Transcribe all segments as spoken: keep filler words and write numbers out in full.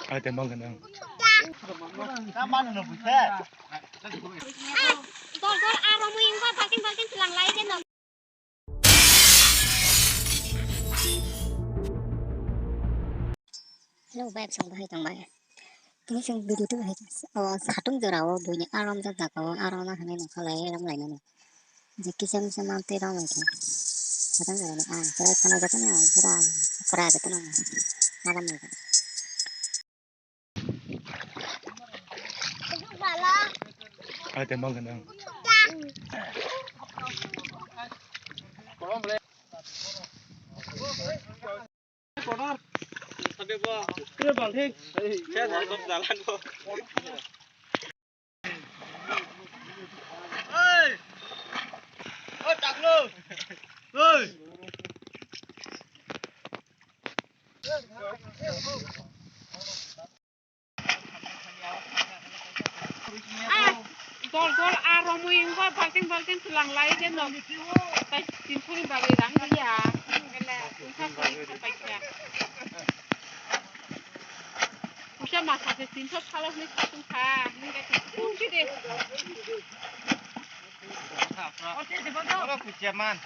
Ai, tei mangkha nang. Dol dol aro mui wngkha balting balting twilang lai de no. Hello, bai, chwng bahai tong bai. Tini chwng video tu bahai, o, satung jora o buini arom jak jaga o, arom ma hinwi nokha lai, rom lai nani. Je kisa misa ma tei rom lai kha. Satung jora ni, ah, chwrai khana jaka na, bura, bura jaka na, arom lai kha. Ai, tei mangkha nang. Ah, dol dol aro mui wngkha balting balting twilang lai de no. Tai tin thani bagwi rang ya. Ele wngkha koi kha paikha. Puisa masa se tin thani salo hwnwi khatung kha. Hwnwi kha tungsi de. Oro puisa man.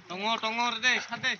Tongo, tongo, re de, sa de.